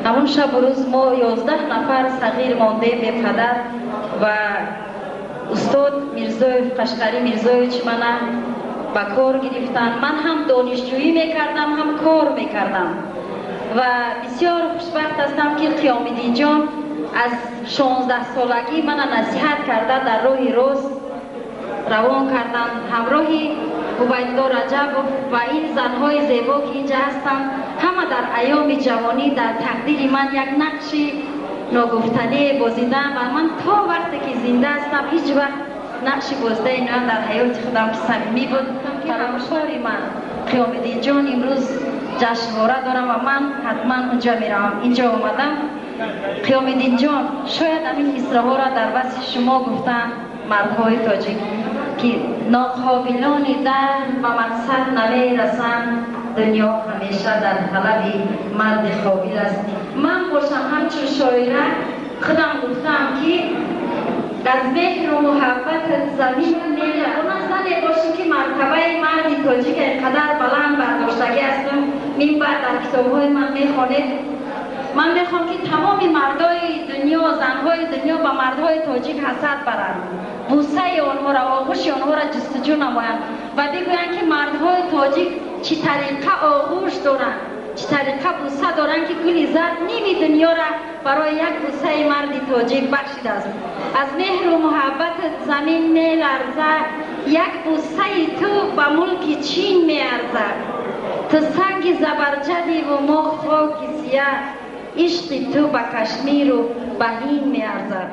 Ҳамон шабу рӯз мо 11 нафар сағир мондем бепадар ва устод Мирзоев, Қашқарӣ Мирзоевич мана ба кор гирифтанд. Ман ҳам донишҷӯӣ мекардам, ҳам кор мекардам ва бисёр хушбахт ҳастам, ки Қиёмиддинҷон аз 16 солагӣ мана насиҳат карда, дар роҳи рост равон карданд. Ҳамроҳи Убайдулло Раҷабов ва ин занҳои зебо, ки инҷа ҳастанд, ҳама дар айёми ҷавонӣ дар тақдири ман як нақши ногуфтание бозидам ва ман то вақте ки зинда ҳастам, ҳеҷ вақт нақши бозидаи инро дар ҳаёти худам, ки самимӣ буд, ҳамкори ман Қиёмиддинҷон имрӯз ҷашнвора дорам ва ман ҳатман унҷа меравам. Инҷо омадам. Қиёмиддинҷон, шояд ҳамин мисраҳоро дар васфи шумо гуфтанд мардҳои тоҷик, ки ноқобилони дар ба мақсад намерасанд, дунё ҳамеша дар талаби марди қобил аст. Ман бошам, ҳамчун шоира худам гуфтаам, ки аз меҳру муҳаббатат замин меларзад. Зане бошем, ки мартабаи марди тоҷика инқадар баланд бардоштагӣ ҳастам. Минбаъд дар китобҳои ман мехонед. Ман мехоҳам, ки тамоми мардои дунё, занҳои дунё ба мардҳои тоҷик ҳасад баранд, бусаи онҳоро, оғӯши онҳоро ҷустуҷӯ намоянд ва бигӯянд, ки мардҳои тоҷик чӣ тариқа оғӯш доранд, чӣ тариқа буса доранд, ки гули зард ними дунёра барои як бусаи марди тоҷик бахшидааст. Аз меҳру муҳаббатат замин меларзад, як бусаи ту ба мулки Чин меарзад. Ту санги забарҷадиву мо хоки сия, ишқи ту ба Кашмиру ба Ҳинд меарзад.